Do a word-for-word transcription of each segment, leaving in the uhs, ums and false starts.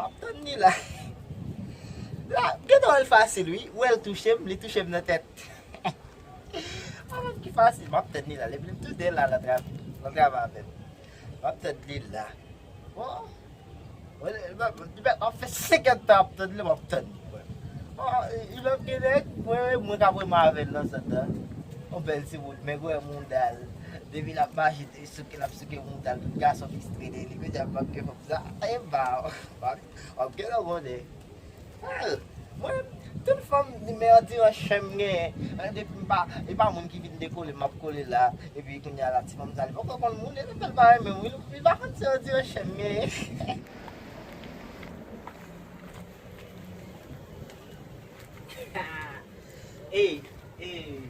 M ap tann li la. La, gentan wè l fasil, wi. Ou wè l touche m, li touche m nan tèt. Mwen menm ki fasil, m ap tann li la. Depi m tou de la, l ap tra-, l ap travay avè m. M ap tann li la. Bon. Mwen, li pa, li pa, m ap fè senkant tan ap tann li, m ap tann li. Bon, li p ap gen nèg, mwen, mwen ka vreman avè l nan sant lan. Yon bèl ti bout, men gwo mouda l. Depi l ap mache, li souke, l ap souke mouda l. Tout gason fistre de li, men djab p ap gen fanm sa. E ba, w ap, w ap gen lòt konnen. Al, mwen, tout fanm, men andiran chen m genyen. Depi m pa, e pa moun ki vin dekole, m ap kole la. Epi kounye a la, ti fanm sa, li poko konn moun, e l pa renmen m, wi. Li pa konn se andiran chen m genyen. Ey, ey.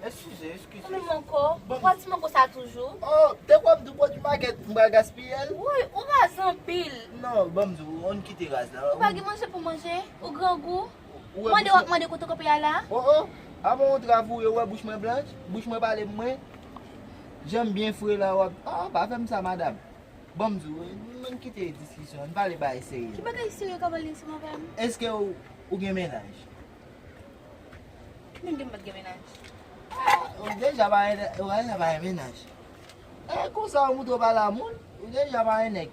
Eskize, eskize. Ou menm ankò? Ou pran ti mango sa toujou? Oh, te kwè m di w pwodui makèt, m pral gaspiye l? Woy, ou raz anpil. Non, ban m di w, ann kite raz la. Ou pa gen manje pou manje? Ou grangou? Ou wè mande w ap mande kote w kanpe a la? Oh, oh. Avan w trav ou ye, ou wè bouch mwen blanch? Bouch mwen pale pou mwen? Jan m byen fre la, w ap, ah, pa fè m sa, madanm. Ban m di w, ann kite diskisyon, ann pale bagay serye. Ki bagay serye w ka pale ansanm avè m? Èske ou, ou gen mennaj? Ki moun ki m pa t gen mennaj? Ah, ou deja pa gen, ou deja pa gen mennaj. E konsa ou moutre w pa la moun, ou deja pa gen nèg.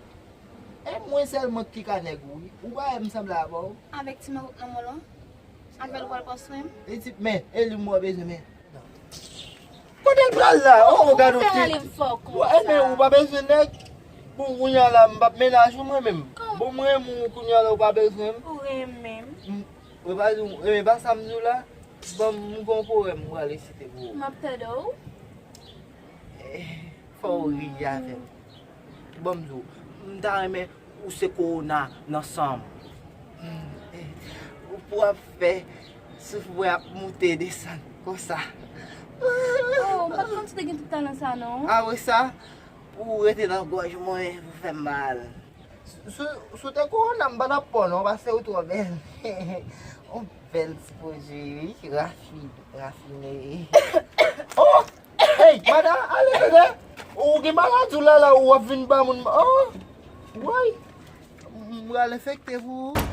E mwen sèlman ki ka nèg ou, wi. Ou pa wè m sanble avè w? Avèk ti makout nan men w lan? Avè l ou pral pran swen m? E ti, men, e li m wè bezwen, men. Kote l pral la? Oh, oh, gade yon ti. Ou fè rele m fò konsa. Wè, men ou pa bezwen nèg? Bon, kounye a la, m p ap mennaj ou mwen menm. Bon, mwen renmen w, kounye a la, ou pa bezwen m. Ou renmen m? M, ou pa di, ou renmen pa sa m di w la? Ban m, m gen yon powèm m pral resite pou ou. M ap tande w. Eh, fò w ri avè m. Ban m di w, m ta renmen ou se kowona nan san m. Hmm, eh, pou w ap fè souf mwen ap moute desann konsa. Oh, m pa t konn si w te gen tout talan sa non. Apre sa, pou w rete nan gòj mwen, pou fè m mal. Si, si, si w te kowona, m pa t ap pè w non, paske ou twò bèl. Yon bèl ti pwodui, wi, rafi-, rafine. Oh! Hey, madanm, ale, tande. Ou gen maladi w la, la, ou ap vin ba moun. Oh! Woy! M pral enfekte pou ou.